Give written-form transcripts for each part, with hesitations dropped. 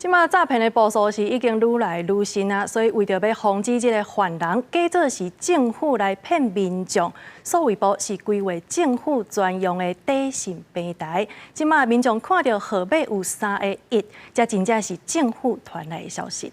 這馬詐騙的步數是已經愈來愈深啊，所以為著欲防止這个犯人假做是政府來騙民眾，數位部是規劃政府專用的短訊平台。這馬民眾看著號碼有三个一，這真正是政府傳來的消息。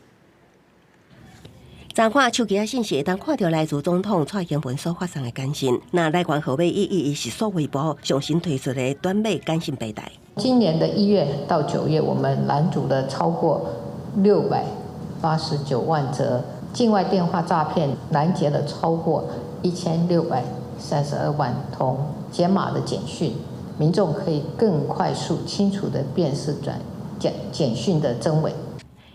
查看手機仔信息，會當看著來自總統蔡英文所發送的簡訊。那來源號碼一一一是數位部上新推出的短碼簡訊平台。今年的1月到9月，我們攔阻了超過689萬則境外電話詐騙，攔截了超過1632萬通解碼的簡訊，民眾可以更快速、清楚地辨識轉簡簡訊的真偽。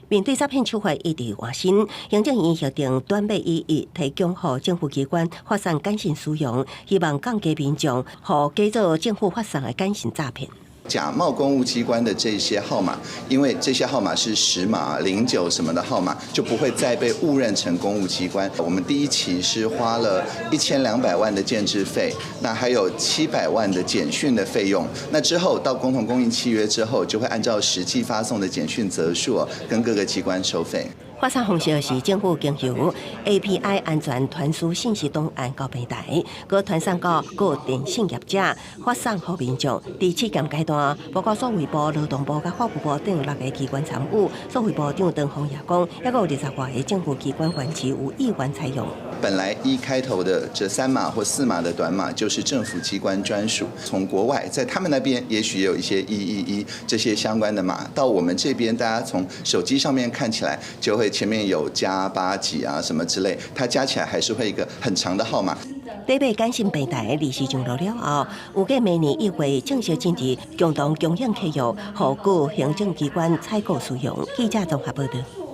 面對詐騙手法一直換新，行政院核定短碼一一提供予政府機關發送簡訊使用，希望降低民眾予假做政府發送的簡訊詐騙。假冒公務機關的這些號碼，因為這些號碼是10碼、09什麼的號碼，就不會再被誤認成公務機關。我們第一期是花了1200萬的建置費，那還有700萬的簡訊的費用。那之後到共同供應契約之後，就會按照實際發送的簡訊則數跟各個機關收費。發送方式是政府經由 API 安全傳輸信息檔案到平台，閣傳送到各電信業者發送予民眾。佇試驗階段，包括數位部、勞動部佮法務部等六个機關參與。數位部長陳峰也講，猶閣有20外个政府機關園區有意願採用。本來一開頭的這3碼或4碼的短碼，就是政府機關專屬。從國外，在他們那邊也許也有一些111這些相關的碼，到我們這邊，大家從手機上面看起來就會前面有加八幾啊什麼之類，它加起來還是會一個很長的號碼。短碼簡訊平台二時上路了後，預計明年1月正式進入共同供應契約，予各行政機關採購使用。記者綜合報道。